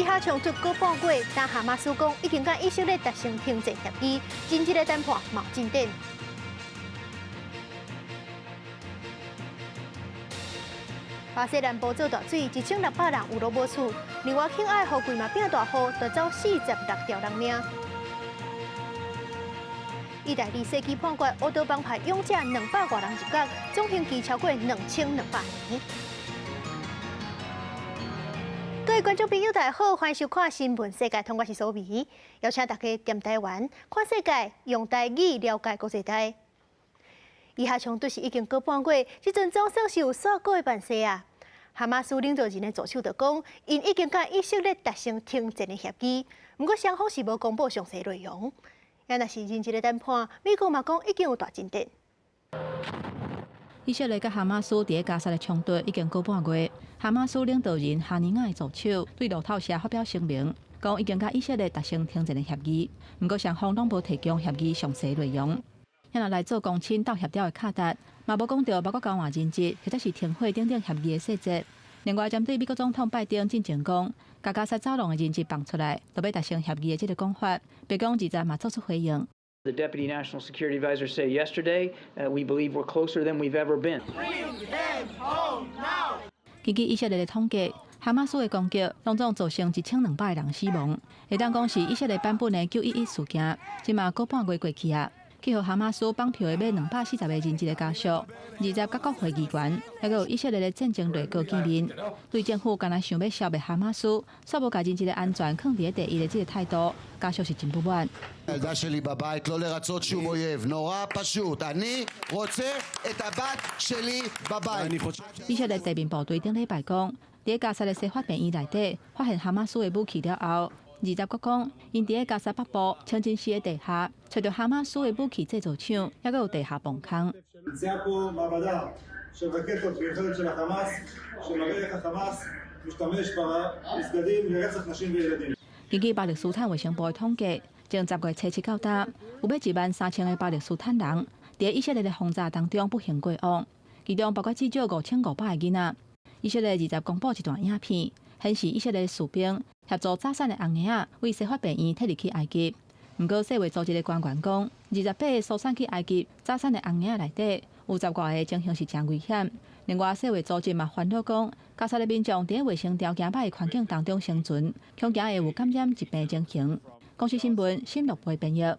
以哈衝突過半月，但哈馬斯講已經佮以色列達成停戰協議，人質的談判無進展。巴西南部做大水，1600人有路無厝。另外，肯亞雨季嘛變大雨，奪走46條人命。意大利世紀判決，烏道幫派勇者200外人入獄，總刑期超過2200年。各位觀眾朋友，大家好，歡迎收看《新聞世界通》，我是蘇美，邀請大家踮台灣看世界，用台語了解國際大。以哈衝突是已經過半月，這陣總算是有煞過的辦勢啊！哈馬斯領導人的助手就講，𪜶已經佮以色列達成停戰的協議，毋過雙方是無公布詳細內容。也若是人質的談判，美國嘛講已經有大進展。以色列佮哈馬斯佇加薩的衝突已經過半月，哈馬斯領導人哈尼亞的助手對路透社發表聲明，講已經佮以色列達成停戰的協議，毋過雙方攏無提供協議詳細內容。遐若來做公親鬥協調的卡達，嘛無講著包括交換人質或者是停火等等協議的細節。另外，針對美國總統拜登進前講，共加薩走廊的人質放出來，就欲達成協議的這個講法，白宮20嘛做出回應。 The Deputy National Security Advisor say yesterday, we believe we're closer than we've ever been. 根據以色列的統計，哈馬斯的攻擊攏總造成1200人死亡，會當講是以色列版本的911事件，這嘛過半月過去啊。去予哈馬斯綁票的欲240個人質的家屬，20佮國會議員，猶閣有以色列的戰爭內閣見面，對政府敢若想欲消滅哈馬斯，煞無共人質的安全放佇第一的這個態度，家屬是真不滿。הילדה שלי בבית לא לרצות שום אויב, נורא פשוט, אני רוצה את הבת שלי בבית。以色列地面部隊頂禮拜講，佇加薩的西法病院內底發現哈馬斯的武器了後，二十閣講，𪜶佇加薩北部清真寺的地下，揣著哈馬斯的武器製造廠，猶閣有地下磅空。נמצאה פה מעבדה של רקטות ויכולת של החמאס, שמראה איך החמאס משתמש במסגדים לרצח נשים וילדים。根據巴勒斯坦衛生部的統計，從10月初7到今，有欲1萬3千個巴勒斯坦人佇以色列的轟炸當中不幸過往，其中包括至少5500個囡仔。以色列二十公布一段影片，顯示以色列士兵協助走散的紅嬰仔為西法病院提入去埃及。毋過世衛組織的官員講，28個疏散去埃及走散的紅嬰仔內底，有10外個情形是誠危險。另外，世衛組織嘛煩惱講，加薩的民眾佇衛生條件歹的環境當中生存，恐驚會有感染疾病情形。公視新聞新樂貝編譯。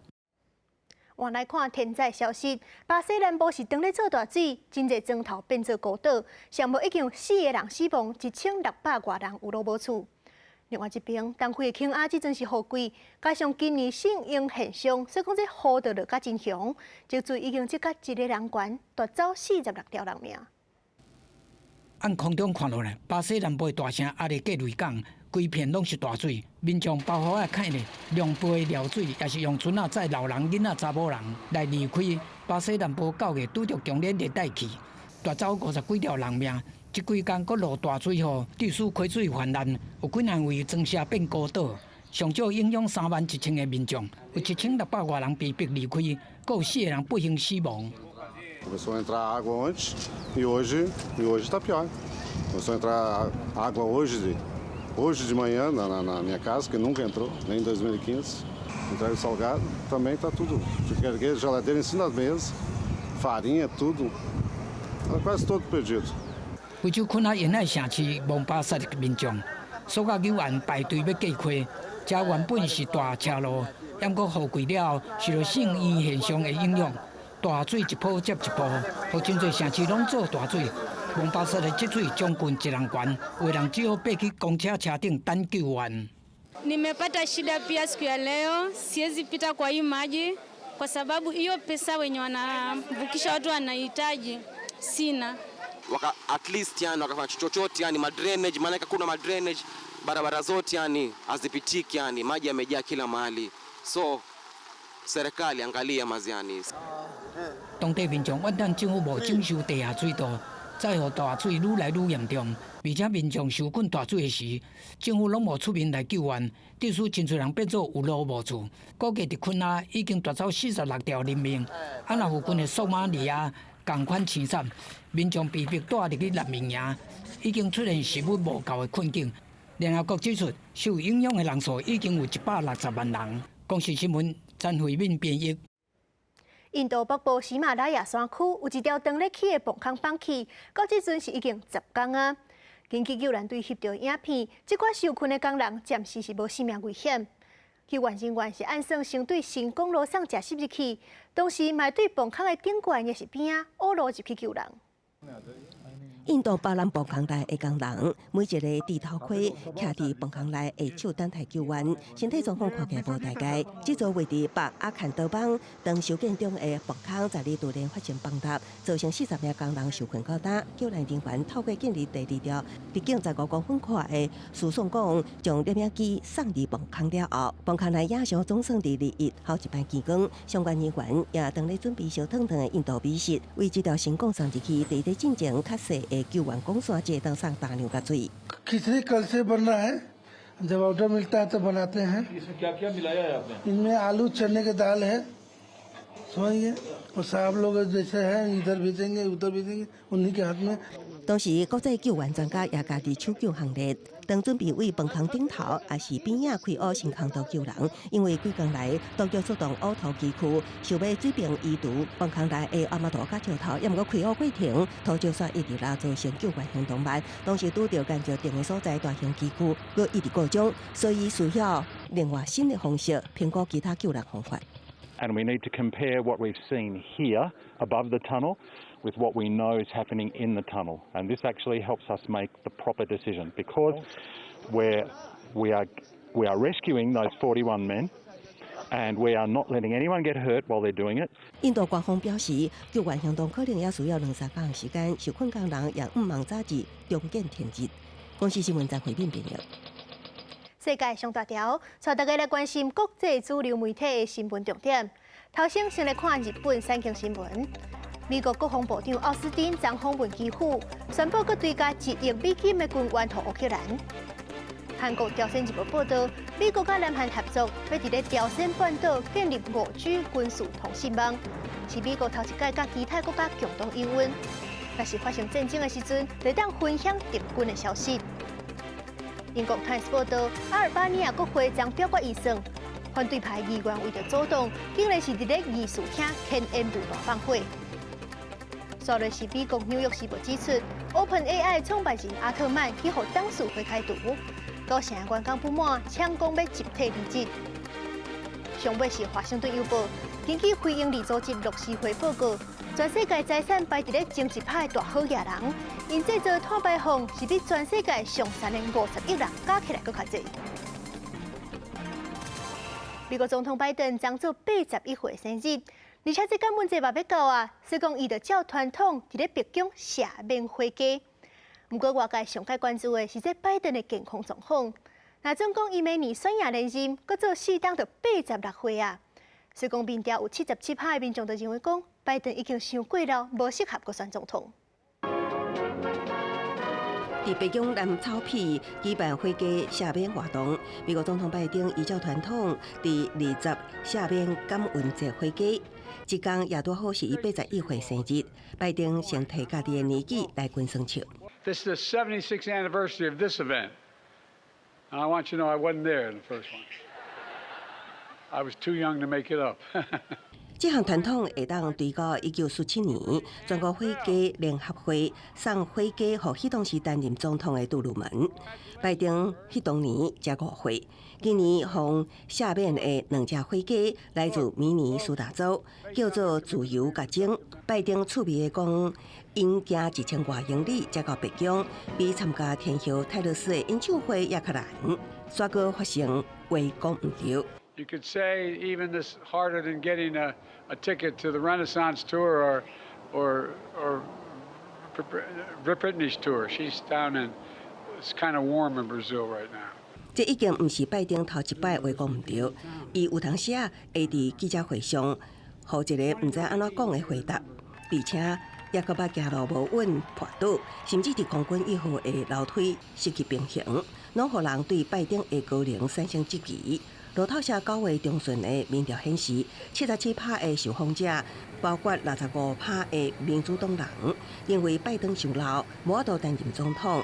換來看天災消息，巴西南部是當咧做大水，真濟莊頭變做孤島，上無已經有四個人死亡，1600外人有路無厝。另外一邊，東非的肯亞這陣是雨季，加上今年聖嬰現象，所以講這雨就落甲真凶，積水已經積甲一个人懸，奪走46條人命。按空中看落來，巴西南部的大城阿列格雷港，規片攏是大水，民眾包袱仔牽咧，量杯尿水，也是用船仔載老人、囡仔、查某人來離開。巴西南部9月拄著強烈熱帶氣，奪走50幾條人命。這幾工閣落大水雨，致使溪水泛濫，有幾若位莊舍變孤島，上少影響3萬1千個民眾，有1600外人被迫離開，閣有四個人不幸死亡。 Começou a entrar água ontem e hoje está pior. Começou a entrar água hoje de manhã na minha casa, que nunca entrou, nem em 2015. Entrega salgado, também está tudo. Geladeira em cima da mesa, farinha, tudo. Está quase todo perdido. 非洲肯亞沿海城市蒙巴薩的民眾，所有議員排隊欲過溪，這原本是大斜路，毋過雨季了後，受著聖嬰現象的影響，大水一波接一波，予真濟城市攏做大水。蒙巴薩的積水將近一人懸，有人只好爬去公車車頂等救援。 Nimepata shida pia siku ya leo, siwezi pita kwa hii maji kwa sababu hiyo pesa wenye wanavukisha watu wanahitaji sina. Waka, at least yani wakafanya chochote yani madrainage, maana kuna madrainage barabara zote yani hazipitiki, yani maji yamejaa kila mahali, so serikali angalia maziani。當地民眾怨嘆政府無整修地下水道，再予大水愈來愈嚴重，而且民眾受困大水的時，政府攏無出面來救援，致使真濟人變做有路無厝。估計佇肯亞已經奪走46條人命。啊，若附近的索馬里亞仝款淒慘，民眾被迫帶入去難民營，已經出現食物無夠的困境。聯合國指出，受影響的人數已經有160萬人。公視新聞詹慧敏編譯。印度北部喜馬拉雅山區有一條當咧起的磅空崩去，到這陣是已經10工啊。根據救援隊翕著影片，這寡受困的工人暫時是無性命危險。救援人員是按算先對新公路送食食入去，同時嘛對磅空的頂懸抑是邊仔挖路入去救人。印度北南部磅空內的工人，每一个戴頭盔，徛佇磅空內下手等待救援，身體狀況看起來無大礙。這座位佇北阿坎德邦當修建中的磅空，10日突然發生崩塌，造成40名工人受困到今。救援人員透過建立第二條直徑15公分闊的輸送管，將攝影機送入磅空了後，磅空內影像總算佇21號一擺見光。相關人員也當咧準備燒燙燙的印度美食，為這條成功送入去，佇咧進前較細的救援管線，會當送大量的水。 खिचड़ी कल से बन रहा है। जब ऑर्डर मिलता है तो बनाते हैं। इसमें क्या क्या मिलाया है आपने? इनमें आलू, चने की दाल है, समझिए, और साहब लोग जैसे है, इधर भेजेंगे, उधर भेजेंगे, उन्हीं के हाथ में。同時，國際救援專家也加入搶救行列，當準備為磅空頂頭，抑是邊仔開挖新坑道救人。因為幾工來，當局出動挖土機具，想欲水平移除磅空內的阿瑪多佮石頭，抑毋過開挖過程土石沙一直落，造成救援行動慢。當時拄著岩石頂的所在，大型機具閣一直故障，所以需要另外新的方式評估其他救人方法。 And we need to compare what we've seen here above the tunnel with what we know is happening in the tunnel. And this actually helps us make the proper decision because we are rescuing those 41 men and we are not letting anyone get hurt while they're doing it. 印度官方表示，救援行動可能也需要兩三工時間，受困工人也毋茫早日重見天日。公視新聞張慧敏編譯。世界上大條，帶大家來關心國際主流媒體的新聞重點。頭先先來看日本產經新聞。美國國防部長奧斯汀昨訪問基輔，宣布閣追加1億美金的軍援予烏克蘭。韓國朝鮮日報報導，美國佮南韓合作，欲佇咧朝鮮半島建立5G 軍事通信網，是美國頭一擺佮其他國家共同營運。若是發生戰爭的時陣，會當分享敵軍的消息。英國《泰晤士報》報導，阿爾巴尼亞國會將表決預算，反對派議員為著阻擋，竟然是佇咧議事廳牽煙霧彈放火。煞落是美國紐約時報指出，OpenAI 創辦人阿特曼去予董事會開除，九成員工不滿，搶講欲集體離職。上尾是華盛頓郵報，根據非營利組織樂施會報告，全世界財產排佇咧前100的大好額人，𪜶製造碳排放是比全世界上殘的50億人加起來閣較濟。美國總統拜登將做81歲生日，而且這感恩節嘛欲到啊，所以講伊就照傳統佇咧白宮赦免火雞。毋過外界上蓋關注的是這拜登的健康狀況。若總講伊明年選贏連任，閣做四冬就86歲啊。所以講民調有77趴的民眾都認為講，拜登已經傷過老，無適合閣選總統。佇白宮南草坪舉辦火雞赦免活動，美國總統拜登依照傳統，佇20赦免感恩節火雞。這工也拄好是伊81歲生日，拜登先提家己的年紀來關算笑。 This is the 76th anniversary of this event. And I want you to know I wasn't there in the first one. I was too young to make it up. 這項傳統會當追到1947年，全國火雞聯合會送火雞予彼當時擔任總統的杜魯門。拜登彼當年才5歲，今年予赦免的兩隻火雞來自明尼蘇達州，叫做自由佮精。拜登趣味的講，𪜶行1000外英里才到白宮，比參加天后泰勒絲的演唱會也較難。煞閣發生話講毋著。 You could say even this harder than getting a ticket to the Renaissance tour or Britney's tour. She's down in, it's kind of warm in Brazil right now. 這已經毋是拜登頭一擺話講毋著，伊有當時啊會佇記者會上，予一个毋知按怎講的回答，而且也閣捌行路無穩跛倒，甚至佇空軍一號的樓梯失去平衡，攏予人對拜登的高齡產生質疑。路透社9月中旬的民調顯示，77趴的受訪者，包括65趴的民主黨人，認為拜登傷老，無法度擔任總統。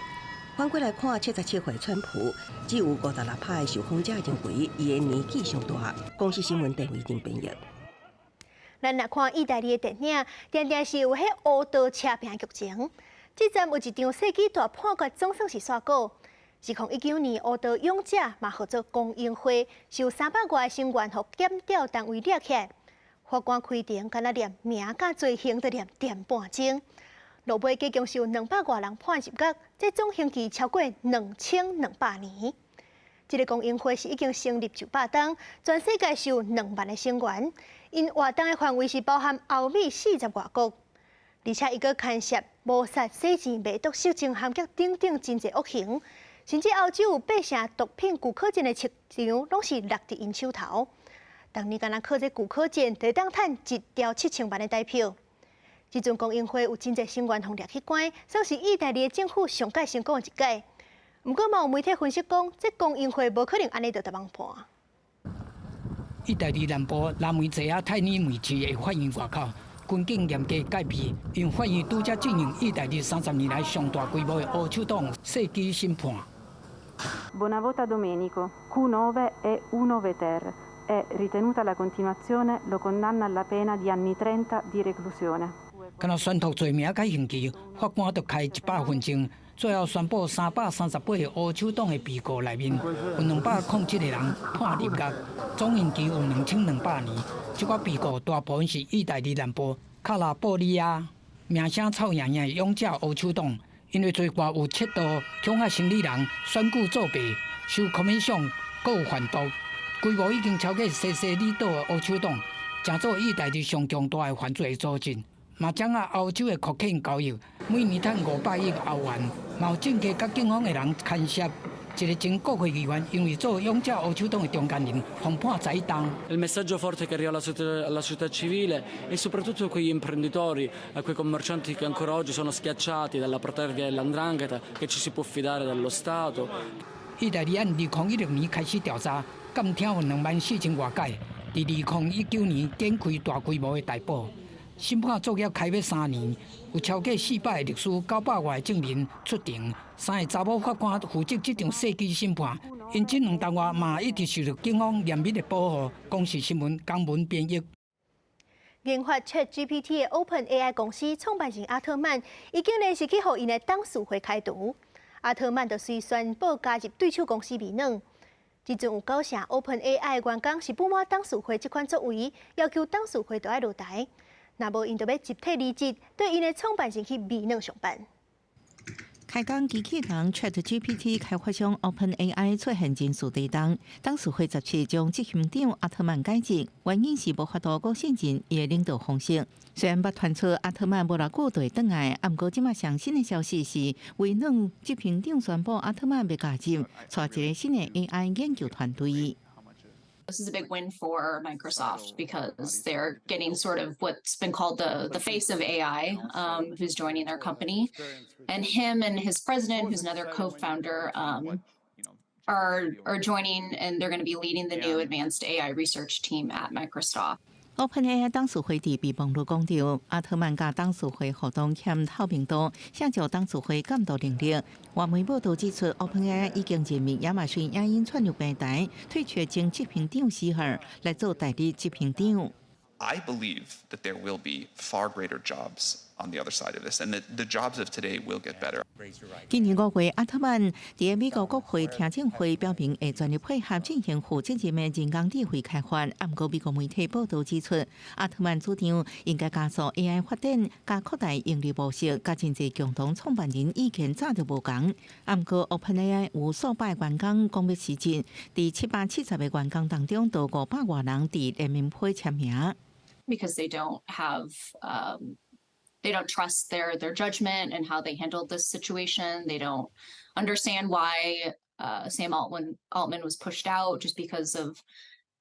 反過來看，77歲川普只有56%的受訪者認為伊的年紀上大。公視新聞鄧偉定編譯。咱來看意大利的電影，定定是有彼烏道車拼劇情。這站有一場世紀大判決，總算是煞稿。2019年，烏道勇者嘛號做公映會，受300外成員予檢調單位掠起來。法官開庭，敢若念名佮罪行，都念恬半鐘。落尾結共受200外人判入獄，這總刑期超過2200年。這個公映會是已經成立900冬，全世界受2萬個成員，𪜶活動的範圍是包含歐美40外國，而且伊閣牽涉謀殺、洗錢、賣毒、色情、鹹劇等等真濟惡行，甚至歐洲有八成毒品古柯鹼的市場攏是落佇𪜶手頭。逐年干焦靠這古柯鹼，就會當趁1兆7000萬的台票。這陣公映會有真濟成員予掠去關，算是意大利的政府上蓋成功的一屆。毋過嘛有媒體分析講，這公映會無可能按呢就逐網判。意大利南部拉梅齊亞泰爾米市的法院外口，軍警嚴格戒備，因法院拄才進行意大利30年來上大規模的烏手黨世紀審判。 Bonavota Domenico, Q9 E 19 ter, e ritenuta la continuazione lo condanna alla pena di anni 30 di reclusione。敢若宣讀罪名佮刑期，法官就開100分鐘。最後宣布338個烏手黨的被告內面，有207個人判入獄，總刑期有2200年。這寡被告大部分是意大利南部卡拉布里亞名聲臭贏贏的勇者烏手黨，𪜶的罪掛有竊盜、恐嚇生理人、選舉作弊、收 commission、閣有販毒，規模已經超過西西里島的烏手黨，成做意大利上強大的犯罪組織。嘛，掌握歐洲的可卡因交易，每年趁500億歐元。嘛有政客佮警方的人牽涉，一個前國會議員因為做勇者烏手黨的中間人，予判11冬。 Il messaggio forte che arriva alla società civile e soprattutto a quegli imprenditori, a quei commercianti che ancora oggi sono schiacciati dalla protervia della 'ndrangheta, che ci si può fidare dello Stato。意大利按2016年開始調查，監聽有2萬4千外擺，佇2019年展開大規模的逮捕。審判作業開欲3年，有超過400個律師、900外個證人出庭，三個查某法官負責這場世紀審判。𪜶這2冬外嘛一直受到警方嚴密的保護。公視新聞江文編譯。研發 ChatGPT 的 OpenAI 公司創辦人阿特曼，已經連續去予𪜶的董事會開除。阿特曼就隨宣布加入對手公司微軟。這陣有九成 OpenAI 員工是不滿董事會這款作為，要求董事會都愛落台。若無，𪜶就欲集體離職，對𪜶的創辦人去微軟上班。開講機器人 ChatGPT 開發商 OpenAI 出現人事地動，董事會17將執行長阿特曼解職，原因是無法度閣信任伊的領導方式。雖然捌傳出阿特曼無偌久就會轉來，毋過這馬上新的消息是，微軟執行長宣布阿特曼欲加入，帶一個新的 AI 研究團隊。 This is a big win for Microsoft because they're getting sort of what's been called the face of AI, who's joining their company. And him and his president, who's another co-founder, are joining and they're going to be leading the new advanced AI research team at Microsoft. OpenAI 董事會佇備忘錄講著，阿特曼佮董事會互動欠透明度，削弱董事會監督能力。外媒報道指出，OpenAI 已經任命亞馬遜影音串流平台退卻前執行長希爾來做代理執行長。 I believe that there will be far greater jobs on the other side of this, and that the jobs of today will get better. 今年5月，阿特曼佇美國國會聽證會表明會全力配合進行負責任的人工智慧開發。毋過美國媒體報道指出，阿特曼主張應該加速 AI 發展，佮擴大盈利模式，佮真濟共同創辦人意見早就無仝。毋過 OpenAI 有數百員工講欲辭職，佇770個員工當中，都500外人佇聯名批簽名。 Because they don't trust their judgment and how they handled this situation. They don't understand why Sam Altman was pushed out just because of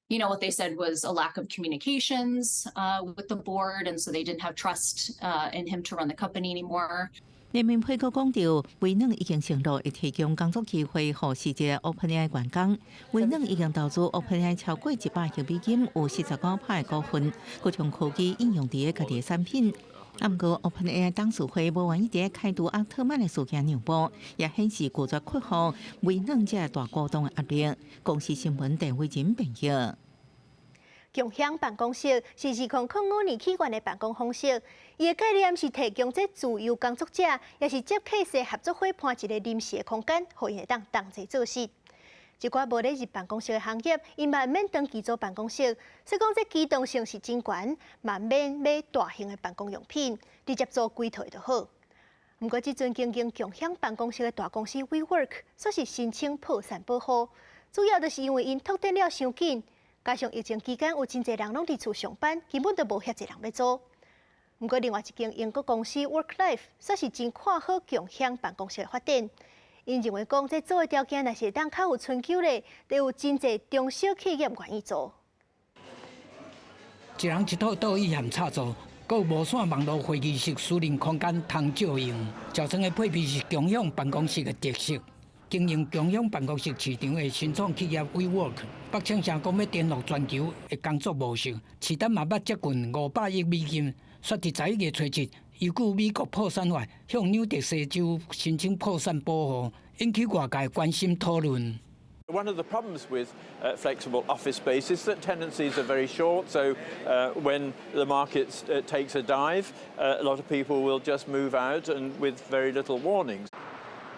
what they said was a lack of communications with the board, and so they didn't have trust in him to run the company anymore. 聯名批閣講著，微軟已經承諾會提供工作機會予辭職 OpenAI 員工。微軟已經投資 OpenAI 超過100億美金，有45%的股份，閣將科技應用佇家己的產品。啊，毋過 OpenAI 董事會無願意佇開除奧特曼的事件讓步，也顯示拒絕屈服微軟這大股東的壓力。公視新聞鄧偉仁編譯。共享辦公室是2005年起源的辦公方式，伊的概念是提供這自由工作者，抑是接客式合作伙伴一個臨時的空間，予𪜶會當同齊做事。一寡無咧入辦公室的行業，𪜶嘛毋免長期租辦公室，所以講這機動性是真懸，嘛毋免買大型的辦公用品，直接租規套就好。毋過，這陣經營共享辦公室的大公司 WeWork，煞是申請破產保護，主要就是因為𪜶拓展了傷緊，加上疫情期間有真濟人攏佇厝上班，根本就無遐濟人欲租。毋過，另外一間英國公司 WorkLife，煞是真看好共享辦公室的發展。𪜶認為講，這租的條件若是會當較有春秋咧，就有真濟中小企業願意租。一人一套桌椅和插座，閣有無線網路會議室、私人空間通借用。造成的配備是共享辦公室的特色。經營共享辦公室市場的新創企業 WeWork，北稱聲講欲登陸全球的工作模式，市值嘛捌接近500億美金。煞佇11月初七，依據美國破產法向紐澤西州申請破產保護，引起外界關心討論。 One of the problems with flexible office space is that tenancies are very short. So when the market takes a dive, a lot of people will just move out and with very little warnings.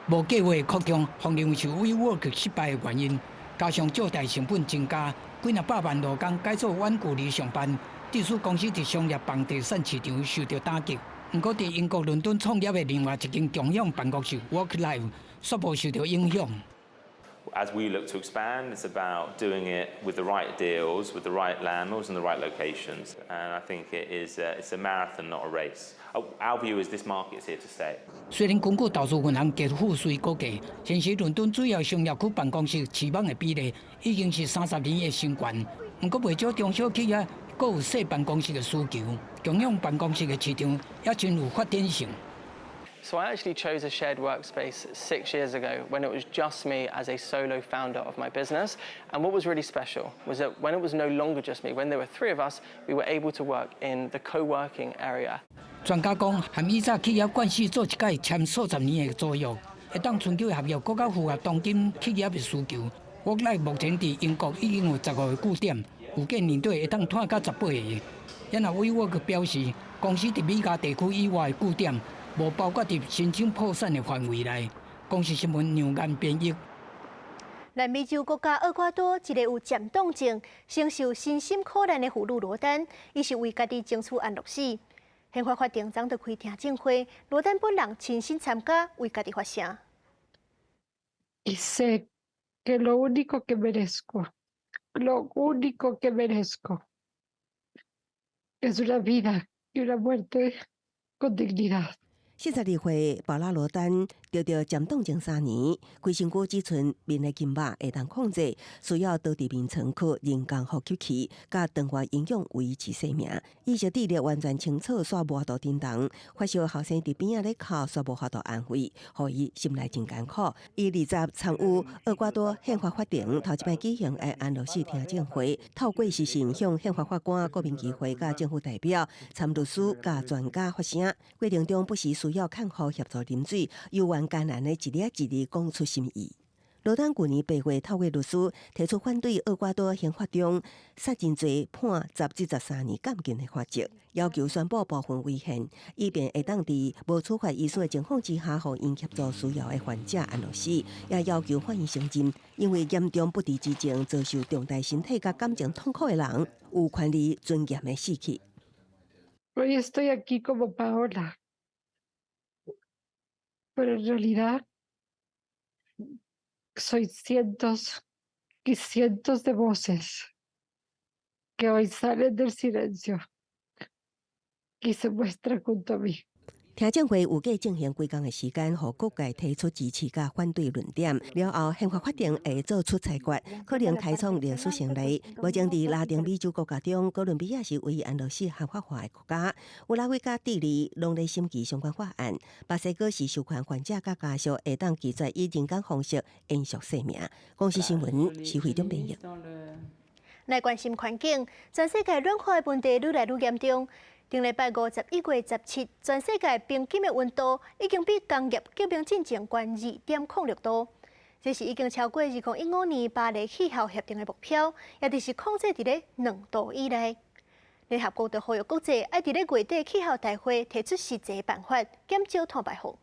無計劃擴張，予認為是 WeWork 失敗的原因，加上借貸成本增加，幾若百萬勞工改做遠距離上班，致使公司佇商業房地產市場受到打擊。毋過，佇英國倫敦創業的另外一間共享辦公室 WorkLife，煞無受到影響。 As we look to expand, it's about doing it with the right deals, with the right landlords and the right locations. And I think it's a marathon, not a race. Our view is this market is here to stay. 雖然根據投資銀行傑富瑞估計，現時倫敦主要商業區辦公室市網的比例已經是30年的新高，毋過袂少中小企業閣有細辦公室的需求，共享辦公室的市場也真有發展性。 So I actually chose a shared workspace 6 years ago when it was just me as a solo founder of my business. And what was really special was that when it was no longer just me, when there were three of us, we were able to work in the co-working area. 專家講，和以早企業慣勢做一擺簽數十年的租約，會當春秋合約閣較符合當今企業的需求。WorkLife 目前佇英國已經有15個據點，預計年底會當拓到18個。然後 WeWork 表示，公司佇美加地區以外的據點，無包括佇申請破產的範圍內。公視新聞楊岩編譯。南美洲國家厄瓜多一个有漸凍症、承受身心苦難的婦女羅丹，伊是為家己爭取安樂死。憲法法庭昨昏開聽證會，羅丹本人親身參加，為家己發聲。 Y sé que lo único que merezco, lo único que merezco, es una vida y una muerte con dignidad. 42歲保拉羅丹得著漸凍症3年，規身軀只賰面的筋肉會當控制，需要倒佇眠床靠人工呼吸器，佮腸外營養維持生命。意識智力完全清楚，煞無法度振動。發燒後生佇邊仔咧哭，煞無法度安慰，予伊心內真艱苦。伊20參與厄瓜多憲法法庭頭一擺舉行的安樂死聽證會，透過視訊向憲法法官、國民議會佮政府代表、參律師佮專家發聲。過程中不時需要看護協助啉水，猶原艱難的一字一字講出心意。羅丹舊年8月透過律師提出反對厄瓜多刑法中殺人罪判10至13年監禁的法則，要求宣布部分違憲，以便會當佇無處罰醫師的情況之下，予𪜶協助需要的患者安樂死，也要求法院承認，因為嚴重不治之症遭受重大身體佮感情痛苦的人，有權利尊嚴的死去。 Hoy estoy aquí como Paola, pero en realidad soy cientos y cientos de voces que hoy salen del silencio y se muestran junto a mí. 聽證會預計進行幾工的時間，予各界提出支持佮反對論點。了後，憲法法庭會做出裁決，可能開創歷史先例。目前佇拉丁美洲國家中，哥倫比亞是唯一安樂死合法化的國家。烏拉圭佮智利攏咧審議相關法案。墨西哥是授權患者佮家屬會當拒絕以人工方式延續生命。公視新聞，徐慧中編譯。來關心環境，全世界暖化的問題愈來愈嚴重。頂禮拜五11月17，全世界平均的溫度已經比工業革命進前懸2.06度。這是已經超過2015年巴黎氣候協定的目標，也就是控制佇咧2度以內。聯合國就呼籲國際愛佇咧月底氣候大會提出實際辦法，減少碳排放。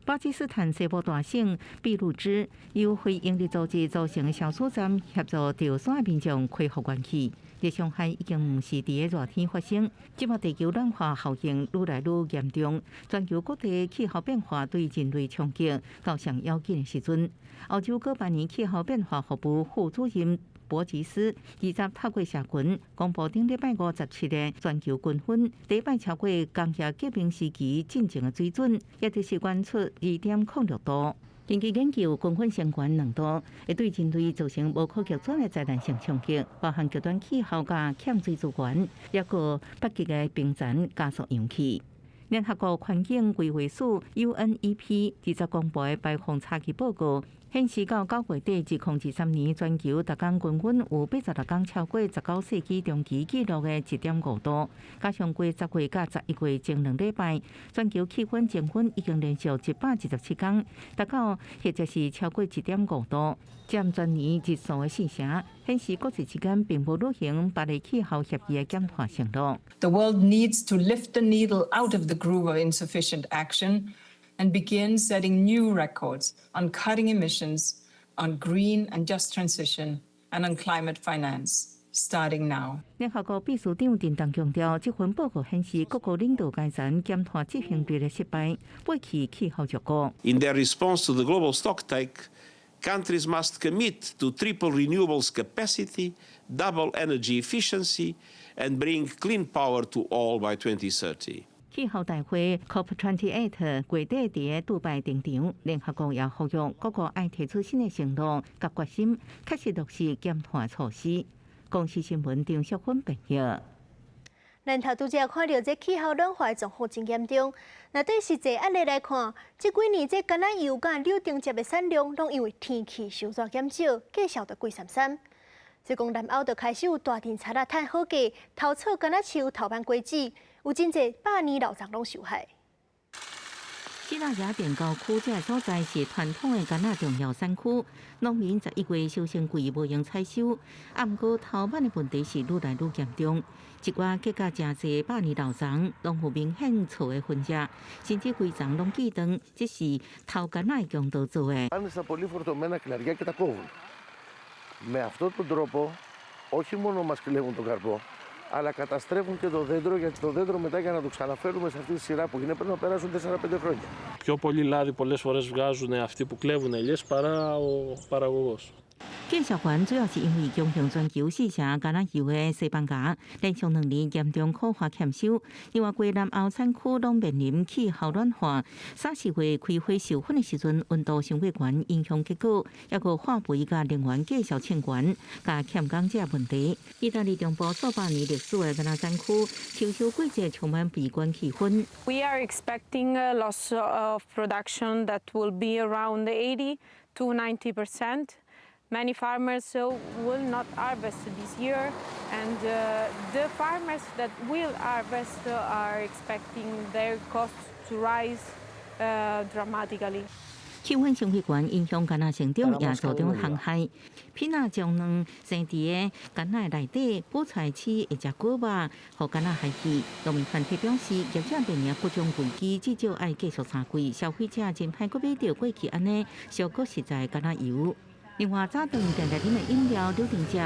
巴基斯坦西部大省俾路支由非營利組織組成的小組站協助著山民眾恢復元氣。熱傷害已經毋是佇咧熱天發生，這擺地球暖化效應愈來愈嚴重，全球各地氣候變化對人類衝擊到上要緊的時陣。歐洲哥白尼氣候變化服務副主任伯吉斯20透過社群公布頂禮拜五17的全球均溫，第一擺超過工業革命時期進前的水準，也就是懸出2.06度。根據研究，均溫升懸2度，會對人類造成無可逆轉的災難性衝擊，包含極端氣候佮欠水資源，抑閣北極的冰層加速融去。聯合國環境規劃署 UNEP 20公布的排放差距報告顯示，到9月底2023年，全球逐工均溫有86工超過19世紀中期紀錄的1.5度，加上過10月佮11月前2禮拜，全球氣溫增溫已經連續127工，達到或者是超過1.5度，佔全年日數的四成，顯示國際之間並無履行巴黎氣候協議的減碳承諾。 The world needs to lift the needle out of the groove of insufficient action and begin setting new records on cutting emissions, on green and just transition, and on climate finance, starting now. 聯合國秘書長陳冬強調，這份報告顯示各國領導階層減碳執行力的失敗，背棄氣候結果。 In their response to the global stocktake, countries must commit to triple renewables capacity, double energy efficiency, and bring clean power to all by 2030. 氣候大會 COP28 月底佇杜拜登場，聯合國也呼籲各國愛提出新的承諾佮決心，確實落實減碳措施。公視新聞張淑芬報導。咱頭拄才看著這氣候暖化的狀況真嚴重。若對實際案例來看，這幾年這橄欖油佮柳橙汁的產量，攏因為天氣傷熱減少，價數就貴參參。所以講南歐就開始有大陣賊仔趁好價，偷採橄欖樹偷挽果子，有真濟百年老欉攏受害。希臘雅典郊區這个所在是傳統的橄欖重要產區，農民11月收成季無閒採收，啊，毋過偷挽的問題是愈來愈嚴重。一寡結甲誠濟百年老欉，攏有明顯錯的痕跡，甚至規叢攏鋸斷，這是偷橄欖的強盜做的。 Πάνε στα πολύ φορτωμένα κλαριά και τα κόβουν. Με αυτόν τον τρόπο όχι μόνο μας κλέβουν τον καρπό, αλλά καταστρέφουν και το δέντρο, γιατί το δέντρο μετά για να το ξαναφέρουμε σε αυτή τη σειρά που είναι πρέπει να περάσουν 4-5 χρόνια. Πιο πολύ λάδι πολλές φορές βγάζουν αυτοί που κλέβουν ελιές παρά ο παραγωγός. 繼續懸主要是因為供應全球四成橄欖油的西班牙連續2年嚴重苦旱欠收，另外規南歐產區攏面臨氣候暖化，三四月開花授粉的時陣溫度傷過懸，影響結果，抑閣化肥佮能源繼續衝懸，佮欠工這問題。意大利中部數百年歷史的橄欖產區，秋收季節充滿悲觀氣氛。 We are expecting a loss of production that will be around 80 to 90%. Many farmers will not harvest this year, and the farmers that will harvest are expecting their costs to rise dramatically. 氣溫傷懸影響橄欖成長，也造成蟲害。皮娜將卵生佇个橄欖內底，孵出來飼會食果肉，予橄欖害去。農民團體表示，業者面臨各種危機，至少愛繼續3季，消費者真歹閣買著過去按呢俗閣實在橄欖油。另外，早頓定定啉的飲料柳橙汁，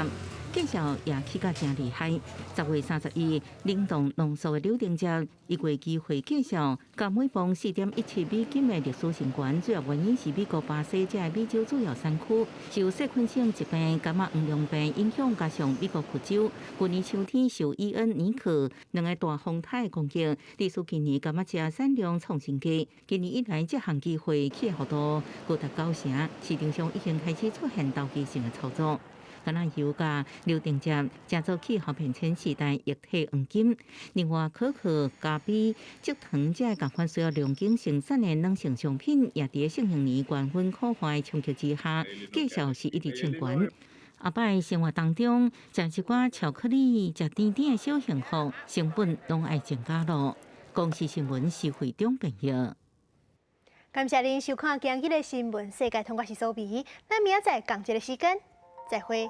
價數也起價誠厲害。10月31，冷凍濃縮的柳橙汁，一月期貨價數，共每磅4.17美金的歷史新高。主要原因是美國巴西這个美洲主要產區受細菌性疾病柑仔黃龍病影響，加上美國佛州去年秋天受伊恩、尼克兩个大風颱攻擊，致使今年柑仔汁產量創新低。今年以來，這項機會起幅度高達9成，市場上已經開始出現投機性的操作。橄欖油佮柳橙汁，成做氣候變遷時代液體黃金。另外，可可、咖啡、蔗糖這共款需要龍井生產的軟性商品，也佇聖嬰年高溫苦旱衝擊之下，價數是一直衝懸。後擺生活當中，食一寡巧克力、食甜甜的小幸福，成本攏愛增加囉。公視新聞施惠中編譯。感謝您收看今日的新聞世界通，我是蘇比，咱明仔載仝一个時間再會。